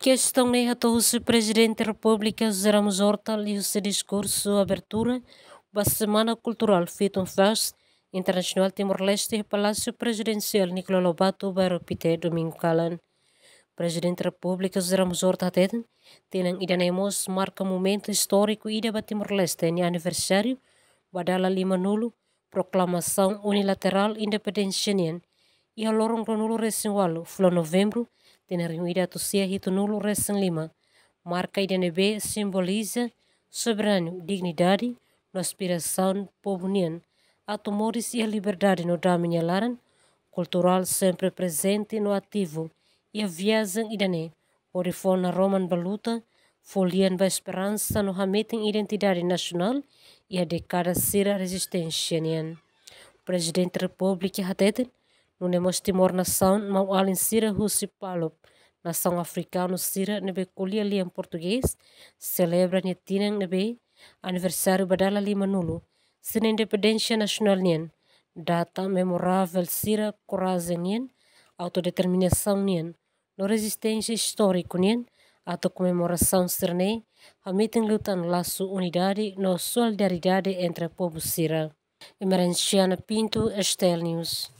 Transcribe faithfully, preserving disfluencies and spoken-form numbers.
Kestaun ne'e hato'o husi Prezidente Repúblika José Ramos Horta liuhusi diskursu abertura ba Semana Kulturál Fitun Fest Internasionál Timor-Leste iha Palásiu Prezidensiál Nicolau Lobato, Bairru Pité, Domingu kalan. Prezidente Repúblika José Ramos Horta hateten, tinan ida-ne'e mós marka momentu istóriku ida ba Timor-Leste nia aniversáriu ba dala lima-nulu proklamasaun unilaterál independénsia nian, iha loron ruanulu-resin-ualu fulan Novembru, tinan rihun ida atus sia hitunulu-resin-lima. Marka ida ne'ebé simboliza soberania, dignidade no aspirasaun povu nian atu moris iha liberdade no dame nia laran kulturál sempre prezente no ativu iha viajen ida-ne'e, hodi fó naroman ba luta, fó lian ba esperansa no hametin identidade nasionál iha dékada sira rezisténsia nian. Prezidente Repúblika hateten, nune'e mós Timor nasaun maun-alin sira husi Palop, nasaun afrikanu sira ne'ebé ko'alia lian portugés, selebra nia tinan ne'ebé aniversáriu ba dala lima-nulu sira-nia independénsia nasionál nian. Data memoravel sira korajen nian, autodeterminasaun nian no rezisténsia istóriku nian atu komemorasaun sira-ne'e hametin liután lasu unidade no solidariedade entre povu sira. Emerenciana Pinto, STL News.